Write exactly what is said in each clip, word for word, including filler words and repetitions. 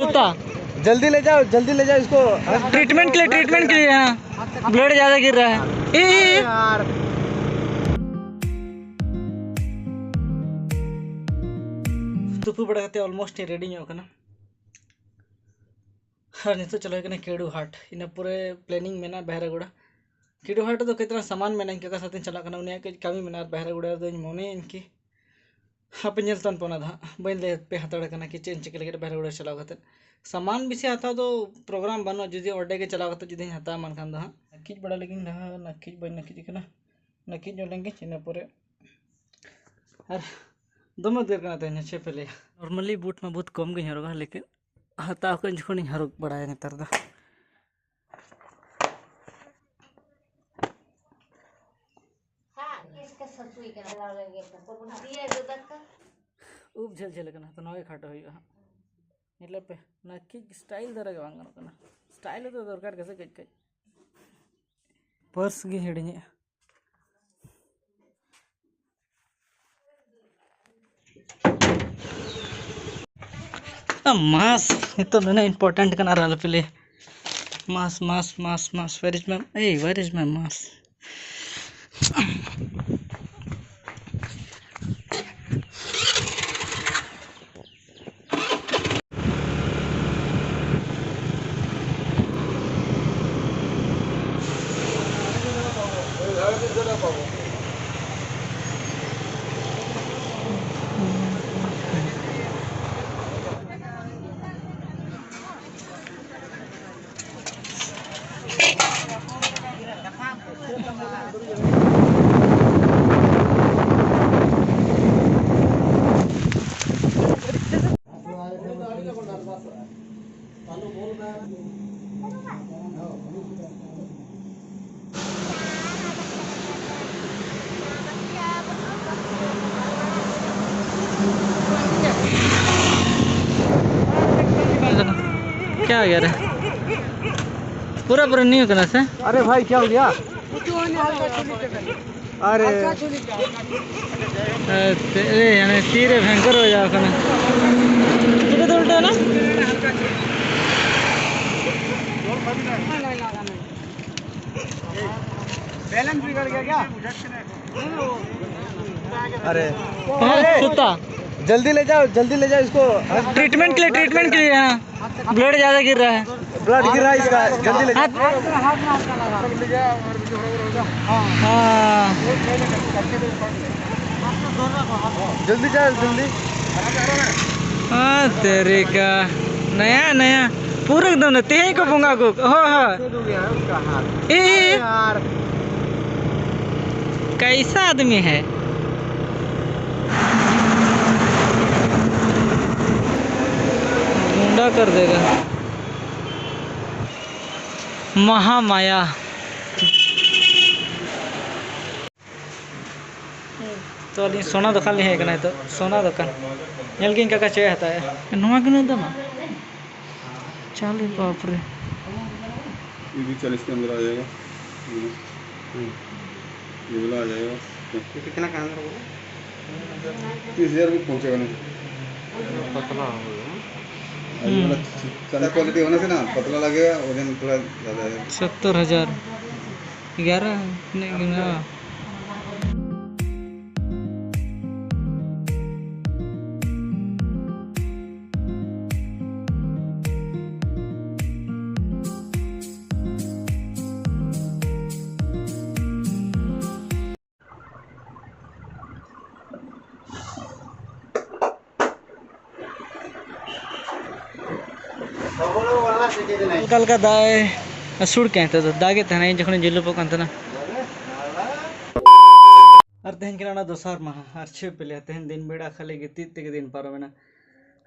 कुत्ता। जल्दी ले जाओ, जल्दी ले जाओ इसको। ट्रीटमेंट के लिए, ट्रीटमेंट के लिए, हाँ। ब्लड ज़्यादा गिर रहा है। ए, ए, ए। यार। ᱛᱩᱯᱩ ᱵᱟᱲᱟ ᱠᱟᱛᱮ ᱚᱞᱢᱳᱥᱴ ᱨᱮᱰᱤ ᱧᱚᱜ ᱠᱟᱱᱟ᱾ ᱟᱨ ᱱᱤᱛᱚᱜ ᱪᱟᱞᱟᱣ ᱦᱩᱭ ᱠᱟᱱᱟ ᱠᱮᱲᱩ ᱦᱟᱴ᱾ ᱤᱱᱟᱹ ᱯᱚᱨᱮ ᱯᱞᱮᱱᱤᱝ ᱢᱮᱱᱟᱜᱼᱟ ᱵᱟᱦᱨᱟᱜᱚᱲᱟ᱾ ᱠᱮᱲᱩ ᱦᱟᱴ ᱨᱮᱫᱚ ᱠᱟᱹᱡ ᱛᱟᱞᱟᱝ ᱥᱟᱢᱟᱱ ᱢᱮᱱᱟᱜᱼᱟ, ᱤᱧ ᱠᱟᱠᱟ ᱥᱟᱶᱛᱮᱧ ᱪᱟᱞᱟᱜ ᱠᱟᱱᱟ, ᱩᱱᱤᱭᱟᱜ ᱠᱟᱹᱡ ᱠᱟᱹᱢᱤ ᱢᱮᱱᱟᱜᱼᱟ᱾ ᱟᱨ ᱵᱟᱦᱨᱟᱜᱚᱲᱟ ᱨᱮᱫᱚᱧ ᱢᱚᱱᱮᱭᱟᱹᱧ ᱠᱤ ᱦᱟᱯᱮ ᱧᱮᱞ ᱛᱟᱵᱚᱱ ᱯᱮ ᱚᱱᱟ ᱫᱚ ᱦᱟᱸᱜ᱾ ᱵᱟᱹᱧ ᱞᱟᱹᱭ ᱯᱮ ᱦᱟᱛᱟᱲ ᱠᱟᱱᱟ ᱠᱤ ᱪᱮᱫ ᱤᱧ ᱪᱤᱠᱟᱹ ᱞᱟᱹᱜᱤᱫ ᱵᱟᱦᱨᱟᱜᱚᱲᱟ ᱪᱟᱞᱟᱣ ᱠᱟᱛᱮᱫ᱾ ᱥᱟᱢᱟᱱ ᱵᱮᱥᱤ ᱦᱟᱛᱟᱣ ᱫᱚ ᱯᱨᱳᱜᱨᱟᱢ ᱵᱟᱹᱱᱩᱜᱼᱟ, ᱡᱩᱫᱤ ᱚᱸᱰᱮ ᱜᱮ ᱪᱟᱞᱟᱣ ᱠᱟᱛᱮᱫ ᱡᱩᱫᱤᱧ ᱦᱟᱛᱟᱣᱟ ᱢᱮᱱᱠᱷᱟᱱ ᱫᱚ ᱦᱟᱸᱜ᱾ ᱱᱟᱹᱠᱤᱡ ᱵᱟᱲᱟ ᱞᱟᱹᱜᱤᱫ ᱞᱟᱦᱟ, ᱱᱟᱹᱠᱤᱡ ᱵᱟᱹᱧ ᱱᱟᱹᱠᱤᱡ ᱠᱟᱱᱟ, ᱱᱟᱹᱠᱤᱡ ᱧᱚᱜ ᱞᱮᱱ ᱜᱤᱧ ᱤᱱᱟᱹ ᱯᱚᱨᱮ᱾ ᱟᱨ ᱫᱚᱢᱮ ᱩᱫᱽᱜᱟᱹᱨ ᱠᱟᱱᱟ ᱛᱮᱦᱮᱧ, ᱪᱮᱫ ᱯᱮ ᱞᱟᱹᱭᱟ᱾ ᱱᱚᱨᱢᱟᱞᱤ ᱵᱩᱴ ᱢᱟ ᱵᱚᱦᱩᱛ ᱠᱚᱢ ᱜᱤᱧ ᱦᱚᱨᱚᱜᱟ, ᱞᱮᱠᱤᱱ ᱦᱟᱛᱟᱣ ᱠᱟᱜ ᱡᱚᱠᱷᱚᱱᱤᱧ ᱦᱚᱨᱚᱜ ᱵᱟᱲᱟᱭᱟ ᱱᱮᱛᱟᱨ ᱫᱚ᱾ ᱩᱵ ᱡᱷᱟᱹᱞ ᱡᱷᱟᱹᱞ ᱠᱟᱱᱟ, ᱛᱚ ᱱᱚᱣᱟ ᱜᱮ ᱠᱷᱟᱴᱚ ᱦᱩᱭᱩᱜᱼᱟ ᱦᱟᱸᱜ᱾ ᱧᱮᱞ ᱞᱮᱯᱮ, ᱱᱟᱹᱠᱤᱡ ᱥᱴᱟᱭᱤᱞ ᱫᱷᱟᱨᱟ ᱜᱮ ᱵᱟᱝ ᱜᱟᱱᱚᱜ ᱠᱟᱱᱟ᱾ ᱥᱴᱟᱭᱤᱞ ᱫᱚ ᱫᱚᱨᱠᱟᱨ ᱜᱮ ᱥᱮ ᱠᱟᱹᱡ ᱠᱟᱹᱡ᱾ ᱯᱟᱨᱥ ᱜᱮ ᱦᱤᱲᱤᱧᱮᱜᱼᱟ᱾ ᱢᱟᱥᱠ ᱱᱤᱛᱚᱜ ᱱᱩᱱᱟᱹᱜ ᱤᱢᱯᱚᱨᱴᱮᱱᱴ ᱠᱟᱱᱟ ᱟᱨ ᱟᱞᱚᱯᱮ ᱞᱟᱹᱭᱟ᱾ Mask, mask, mask, mask, where is my, hey, where is my mask? क्या हो गया रे? पूरा पूरा नहीं होता ना से? अरे भाई, क्या हो गया? अरे। ᱮ, ᱛᱮ-, ᱮ, ᱦᱟᱱᱮ ᱛᱤᱨᱮ ᱵᱷᱮᱝᱠᱚᱨ ᱦᱩᱭ ᱟᱠᱟᱱᱟ᱾ ᱪᱤᱠᱟᱹᱛᱮ ᱩᱞᱴᱟᱹᱣ ᱮᱱᱟ? बैलेंस बिगड़ गया क्या? अरे, बहुत सुता। जल्दी ले जाओ, जल्दी ले जाओ इसको। ट्रीटमेंट के लिए, ट्रीटमेंट के लिए, हाँ। ब्लड ज़्यादा गिर रहा है। ब्लड गिर रहा है इसका, जल्दी ले जाओ। हाँ। हाँ। जल्दी जाओ, जल्दी। हाँ, तेरे का। नया, नया। पूरा एकदम ना, तेही को बूंगा को। हाँ, हाँ। ए, ए, ए। कैसा आदमी है? गुंडा कर देगा। महामाया। ᱛᱚ ᱟᱹᱞᱤᱧ ᱥᱚᱱᱟ ᱫᱚᱠᱟᱱ ᱞᱤᱧ ᱦᱮᱡ ᱟᱠᱟᱱᱟ ᱱᱤᱛᱚᱜ᱾ ᱥᱚᱱᱟ ᱫᱚᱠᱟᱱ ᱧᱮᱞ ᱜᱤᱧ ᱠᱟᱠᱟ ᱪᱮᱫ ᱮ ᱦᱟᱛᱟᱣᱮᱜᱼᱟ᱾ ᱱᱚᱣᱟ ᱜᱮ ᱱᱩᱱᱟᱹᱜ ᱫᱟᱢᱟ? ᱪᱟᱞᱮ ᱵᱟᱯ ᱨᱮ᱾ ये भी चालीस के अंदर आ जाएगा। ये वाला आ जाएगा। ये कितना का अंदर बोला? तीस हज़ार भी पहुंचेगा नहीं। पतला होगा। ये वाला ज़्यादा क्वालिटी होने से ना पतला लगेगा, वजन थोड़ा ज़्यादा है। सत्तर हज़ार। ग्यारह नहीं गिना। ᱚᱠᱟ ᱞᱮᱠᱟ ᱫᱟᱜ ᱮ ᱟᱹᱥᱩᱲ ᱠᱮᱫ ᱱᱤᱛᱚᱜ ᱫᱚ, ᱫᱟᱜᱮᱫ ᱛᱟᱦᱮᱱᱟ ᱤᱧ ᱡᱚᱠᱷᱚᱱᱤᱧ ᱡᱩᱞᱩᱯᱚᱜ ᱠᱟᱱ ᱛᱟᱦᱮᱱᱟ᱾ ᱟᱨ ᱛᱮᱦᱮᱧ ᱠᱟᱱᱟ ᱚᱱᱟ ᱫᱚᱥᱟᱨ ᱢᱟᱦᱟ, ᱟᱨ ᱪᱮᱫ ᱯᱮ ᱞᱟᱹᱭᱟ, ᱛᱮᱦᱮᱧ ᱫᱤᱱ ᱵᱮᱲᱟ ᱠᱷᱟᱹᱞᱤ ᱜᱤᱛᱤᱡ ᱛᱮᱜᱮ ᱫᱤᱱ ᱯᱟᱨᱚᱢᱮᱱᱟ᱾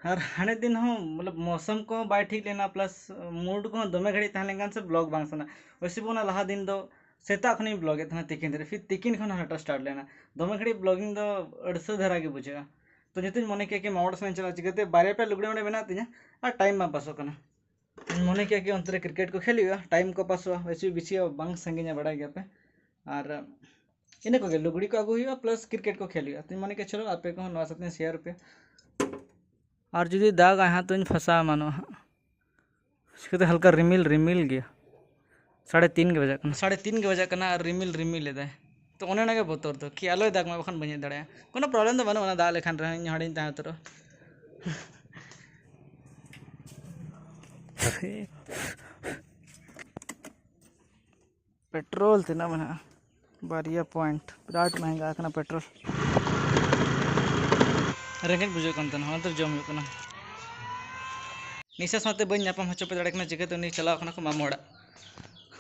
ᱟᱨ ᱦᱟᱱᱮ ᱫᱤᱱ ᱦᱚᱸ ᱢᱚᱛᱞᱚᱵ ᱢᱳᱥᱚᱢ ᱠᱚᱦᱚᱸ ᱵᱟᱭ ᱴᱷᱤᱠ ᱞᱮᱱᱟ, plus mood ᱠᱚᱦᱚᱸ ᱫᱚᱢᱮ ᱜᱷᱟᱹᱲᱤᱡ ᱛᱟᱦᱮᱸ ᱞᱮᱱᱠᱷᱟᱱ ᱥᱮ vlog ᱵᱟᱝ ᱥᱟᱱᱟ᱾ ᱚᱵᱚᱥᱥᱳᱭ ᱚᱱᱟ ᱞᱟᱦᱟ ᱫᱤᱱ ᱫᱚ ᱥᱮᱛᱟᱜ ᱠᱷᱚᱱᱤᱧ vlog ᱮᱫ ᱛᱟᱦᱮᱱᱟ ᱛᱤᱠᱤᱱ ᱫᱷᱟᱹᱨᱤᱡ, ᱯᱷᱤᱨ ᱛᱤᱠᱤᱱ ᱠᱷᱚᱱ ᱦᱟᱴᱟ start ᱞᱮᱱᱟ᱾ ᱫᱚᱢᱮ ᱜᱷᱟᱹᱲᱤᱡ vlogging ᱫᱚ ᱟᱹᱲᱥᱟᱹ ᱫᱷᱟᱨᱟ ᱜᱮ ᱵᱩᱡᱷᱟᱹᱜᱼᱟ᱾ ᱛᱚ ᱱᱤᱛᱚᱜ ᱤᱧ ᱢᱚᱱᱮ ᱠᱮᱫᱟ ᱠᱤ ᱢᱟᱢᱚ ᱚᱲᱟᱜ ᱥᱮᱫ ᱤᱧ ᱪᱟᱞᱟᱜᱼᱟ, ᱪᱤᱠᱟᱹᱛᱮ ᱵᱟᱨᱭᱟ ᱯᱮᱭᱟ ᱞᱩᱜᱽᱲᱤ ᱚᱸᱰᱮ ᱢᱮᱱᱟᱜ ᱛᱤᱧᱟ ᱟᱨ time ᱵᱟᱝ ᱯᱟᱥᱚᱜ ᱠᱟᱱᱟ᱾ ᱤᱧ ᱢᱚᱱᱮ ᱠᱮᱫᱟ ᱠᱤ ᱚᱱᱛᱮ ᱨᱮ cricket ᱠᱚ ᱠᱷᱮᱞ ᱦᱩᱭᱩᱜᱼᱟ, time ᱠᱚ ᱯᱟᱥᱚᱜᱼᱟ, ᱵᱮᱥᱤ ᱵᱮᱥᱤ ᱵᱟᱝ ᱥᱟᱺᱜᱤᱧᱟ, ᱵᱟᱲᱟᱭ ᱜᱮᱭᱟ ᱯᱮ᱾ ᱟᱨ ᱤᱱᱟᱹ ᱠᱚᱜᱮ, ᱞᱩᱜᱽᱲᱤ ᱠᱚ ᱟᱹᱜᱩ ᱦᱩᱭᱩᱜᱼᱟ plus cricket ᱠᱚ ᱠᱷᱮᱞ ᱦᱩᱭᱩᱜᱼᱟ᱾ ᱛᱚᱧ ᱢᱚᱱᱮ ᱠᱮᱫᱟ ᱪᱚᱞᱚ ᱟᱯᱮ ᱠᱚᱦᱚᱸ ᱱᱚᱣᱟ ᱥᱟᱛᱮᱧ share ᱟᱯᱮᱭᱟ᱾ ᱟᱨ ᱡᱩᱫᱤ ᱫᱟᱜᱟᱭ ᱦᱟᱸᱜ ᱛᱚᱧ ᱯᱷᱟᱥᱟᱣ ᱮᱢᱟᱱᱚᱜᱼᱟ ᱦᱟᱸᱜ᱾ ᱪᱤᱠᱟᱹᱛᱮ ᱦᱟᱞᱠᱟ ᱨᱤᱢᱤᱞ ᱨᱤᱢᱤᱞ ᱜᱮᱭᱟ᱾ ᱥᱟᱲᱮ ᱛᱤᱱ ᱜᱮ ᱵᱟᱡᱟᱜ ᱠᱟᱱᱟ᱾ ᱥᱟᱲᱮ ᱛᱤᱱ ᱜᱮ ᱵᱟᱡᱟᱜ ᱠᱟᱱᱟ ᱟᱨ ᱨᱤᱢᱤᱞ ᱨᱤᱢᱤᱞ ᱮᱫᱟᱭ᱾ ᱛᱚ ᱚᱱᱮ ᱚᱱᱟᱜᱮ ᱵᱚᱛᱚᱨ ᱫᱚ, ᱠᱤ ᱟᱞᱚᱭ ᱫᱟᱜᱽ ᱢᱟ, ᱵᱟᱠᱷᱟᱱ ᱵᱟᱹᱧ ᱦᱮᱡ ᱫᱟᱲᱮᱭᱟᱜᱼᱟ᱾ ᱠᱳᱱᱳ problem ᱫᱚ ᱵᱟᱹᱱᱩᱜᱼᱟ, ᱚᱱᱟ ᱫᱟᱜ ᱞᱮᱠᱷᱟᱱ ᱨᱮᱦᱚᱸ ᱤᱧ ᱦᱚᱲᱤᱧ ᱛᱟᱦᱮᱸ ᱩᱛᱟᱹᱨᱚᱜᱼᱟ᱾ ᱯᱮᱴᱨᱳᱞ ᱛᱤᱱᱟᱹᱜ ᱢᱮᱱᱟᱜᱼᱟ? ᱵᱟᱨᱭᱟ ᱯᱚᱭᱮᱱᱴ, ᱵᱤᱨᱟᱴ ᱢᱮᱦᱮᱝᱜᱟ ᱟᱠᱟᱱᱟ ᱯᱮᱴᱨᱳᱞ᱾ ᱨᱮᱸᱜᱮᱡ ᱵᱩᱡᱷᱟᱹᱜ ᱠᱟᱱ ᱛᱟᱦᱮᱱᱟ, ᱚᱱᱟᱛᱮ ᱡᱚᱢ ᱦᱩᱭᱩᱜ ᱠᱟᱱᱟ᱾ ᱱᱤᱥᱟ ᱥᱟᱶᱛᱮ ᱵᱟᱹᱧ ᱧᱟᱯᱟᱢ ᱦᱚᱪᱚ ᱯᱮ ᱫᱟᱲᱮᱭᱟᱜ ᱠᱟᱱᱟ, ᱪᱤᱠᱟᱹᱛᱮ ᱩᱱᱤ ᱪᱟᱞᱟᱣ ᱠᱟᱱᱟ ᱠᱚ ᱢᱟᱢᱚ ᱚᱲᱟᱜ᱾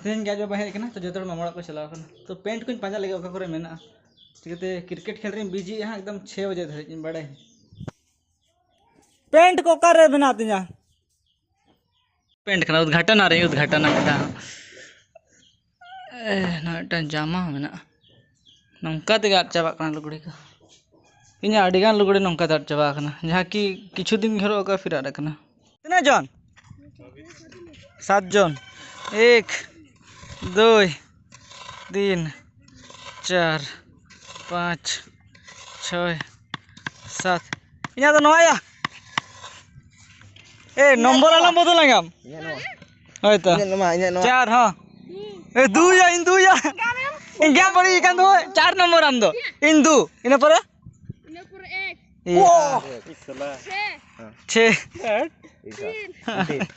ᱛᱮᱦᱮᱧ ᱜᱮ ᱟᱡ ᱵᱟᱵᱟ ᱦᱮᱡ ᱠᱟᱱᱟ, ᱛᱚ ᱡᱚᱛᱚ ᱦᱚᱲ ᱢᱟᱢᱚ ᱚᱲᱟᱜ ᱠᱚ ᱪᱟᱞᱟᱣ ᱠᱟᱱᱟ᱾ ᱛᱚ ᱯᱮᱱᱴ ᱠᱚᱧ ᱯᱟᱸᱡᱟ ᱞᱮᱜᱮ ᱚᱠᱟ ᱠᱚᱨᱮ ᱢᱮᱱᱟᱜᱼᱟ, ᱪᱤᱠᱟᱹᱛᱮ ᱠᱨᱤᱠᱮᱴ ᱠᱷᱮᱞ ᱨᱮᱧ ᱵᱤᱡᱤᱜᱼᱟ ᱦᱟᱸᱜ ᱮᱠᱫᱚᱢ ᱪᱷᱮ ᱵᱟᱡᱮ ᱫᱷᱟᱹᱨᱤᱡ, ᱤᱧ ᱵᱟᱲᱟᱭ᱾ ᱯᱮᱱᱴ ᱠᱚ ᱚᱠᱟᱨᱮ ᱢᱮᱱᱟᱜ ᱛᱤᱧᱟ? ᱯᱮᱱᱴ ᱠᱟᱱᱟ, ᱩᱫᱽᱜᱷᱟᱴᱚᱱ ᱟᱨ ᱩᱫᱽᱜᱷᱟᱴᱚᱱ ᱢᱤᱫᱴᱟᱝ᱾ ᱮ, ᱱᱚᱣᱟ ᱢᱤᱫᱴᱟᱝ ᱡᱟᱢᱟ ᱦᱚᱸ ᱢᱮᱱᱟᱜᱼᱟ᱾ ᱱᱚᱝᱠᱟ ᱛᱮᱜᱮ ᱟᱫ ᱪᱟᱵᱟᱜ ᱠᱟᱱᱟ ᱞᱩᱜᱽᱲᱤ ᱠᱚ᱾ ᱤᱧᱟᱹᱜ ᱟᱹᱰᱤᱜᱟᱱ ᱞᱩᱜᱽᱲᱤ ᱱᱚᱝᱠᱟ ᱛᱮ ᱟᱫ ᱪᱟᱵᱟ ᱟᱠᱟᱱᱟ, ᱡᱟᱦᱟᱸ ᱠᱤ ᱠᱤᱪᱷᱩ ᱫᱤᱱ ᱜᱮ ᱦᱚᱨᱚᱜ ᱟᱠᱟᱫ, ᱯᱷᱤᱨ ᱟᱫ ᱟᱠᱟᱱᱟ᱾ ᱛᱤᱱᱟᱹᱜ ᱡᱚᱱ? ᱥᱟᱛ ᱡᱚᱱ᱾ ᱮᱠ, ᱫᱩᱭ, ᱛᱤᱱ, ᱪᱟᱨ, ᱯᱟᱸᱪ, ᱪᱷᱚᱭ, ᱥᱟᱛ᱾ ᱤᱧᱟᱹᱜ ᱫᱚ ᱱᱚᱣᱟ ᱭᱟ᱾ ᱮ, ᱱᱚᱢᱵᱚᱨ ᱟᱞᱚᱢ ᱵᱚᱫᱚᱞ ᱟᱸᱜᱟᱢ᱾ ᱤᱧᱟᱹᱜ ᱱᱚᱣᱟ᱾ ᱦᱳᱭ ᱛᱚ᱾ ᱤᱧᱟᱹᱜ ᱱᱚᱣᱟ, ᱤᱧᱟᱹᱜ ᱱᱚᱣᱟ᱾ ᱪᱟᱨ, ᱦᱚᱸ᱾ ᱮ, ᱫᱩᱭᱟ, ᱤᱧ ᱫᱩᱭᱟ᱾ ᱤᱧ ᱜᱮ ᱵᱟᱹᱲᱤᱡ ᱟᱠᱟᱱ ᱫᱚ, ᱪᱟᱨ ᱱᱚᱢᱵᱚᱨ ᱟᱢ ᱫᱚ᱾ ᱤᱧ ᱫᱩ᱾ ᱤᱱᱟᱹ ᱯᱚᱨᱮ? ᱤᱱᱟᱹ ᱯᱚᱨᱮ ᱮᱠ᱾ ᱤᱭᱟᱹ᱾ ᱪᱷᱮ᱾ ᱪᱷᱮ᱾ ᱛᱤᱱ᱾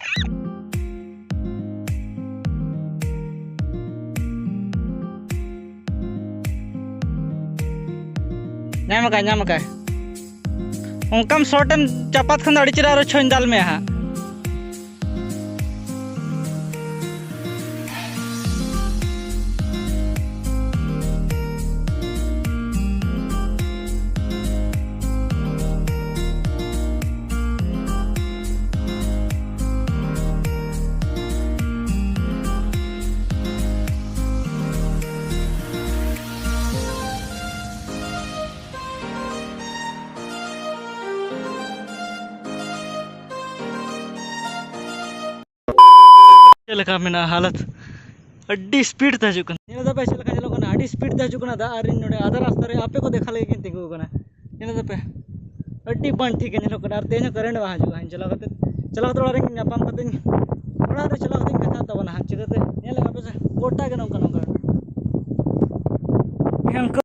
ᱧᱟᱢ ᱟᱠᱟᱫ, ᱧᱟᱢ ᱟᱠᱟᱫ᱾ ᱚᱱᱠᱟᱢ ᱥᱚᱴ ᱮᱢ ᱪᱟᱯᱟᱫ ᱠᱷᱟᱱ ᱫᱚ ᱟᱹᱰᱤ ᱪᱮᱦᱨᱟ ᱟᱨᱚ ᱪᱷᱚᱧ ᱫᱟᱞ ᱢᱮᱭᱟ ᱦᱟᱸᱜ᱾ ᱪᱮᱫ ᱞᱮᱠᱟ ᱢᱮᱱᱟᱜᱼᱟ ᱦᱟᱞᱚᱛ? ᱟᱹᱰᱤ speed ᱛᱮ ᱦᱤᱡᱩᱜ ᱠᱟᱱᱟ᱾ ᱧᱮᱞ ᱫᱟᱯᱮ ᱪᱮᱫ ᱞᱮᱠᱟ ᱧᱮᱞᱚᱜ ᱠᱟᱱᱟ? ᱟᱹᱰᱤ speed ᱛᱮ ᱦᱤᱡᱩᱜ ᱠᱟᱱᱟ ᱫᱟᱜ, ᱟᱨ ᱤᱧ ᱱᱚᱰᱮ ᱟᱫᱷᱟ ᱨᱟᱥᱛᱟ ᱨᱮ ᱟᱯᱮ ᱠᱚ ᱫᱮᱠᱷᱟ ᱞᱟᱹᱜᱤᱫ ᱠᱤᱱ ᱛᱤᱸᱜᱩ ᱟᱠᱟᱱᱟ᱾ ᱧᱮᱞ ᱫᱟᱯᱮ ᱟᱹᱰᱤ ᱵᱟᱝ ᱴᱷᱤᱠ ᱜᱮ ᱧᱮᱞᱚᱜ ᱠᱟᱱᱟ, ᱟᱨ ᱛᱮᱦᱮᱧ ᱦᱚᱸ current ᱵᱟᱝ ᱦᱤᱡᱩᱜᱼᱟ᱾ ᱤᱧ ᱪᱟᱞᱟᱣ ᱠᱟᱛᱮ, ᱪᱟᱞᱟᱣ ᱠᱟᱛᱮ ᱚᱲᱟᱜ ᱨᱮ ᱧᱟᱯᱟᱢ ᱠᱟᱛᱮ ᱚᱲᱟᱜ ᱨᱮ ᱪᱟᱞᱟᱣ ᱠᱟᱛᱮᱧ ᱠᱟᱛᱷᱟ ᱛᱟᱵᱚᱱᱟ ᱦᱟᱸᱜ, ᱪᱤᱠᱟᱹᱛᱮ ᱧᱮᱞ ᱞᱮᱜᱟ ᱯᱮ ᱥᱮ ᱜᱚᱴᱟ ᱜᱮ ᱱᱚᱝᱠᱟ ᱱᱚᱝᱠᱟ᱾ ᱦᱮᱸ, ᱚᱱᱠᱟ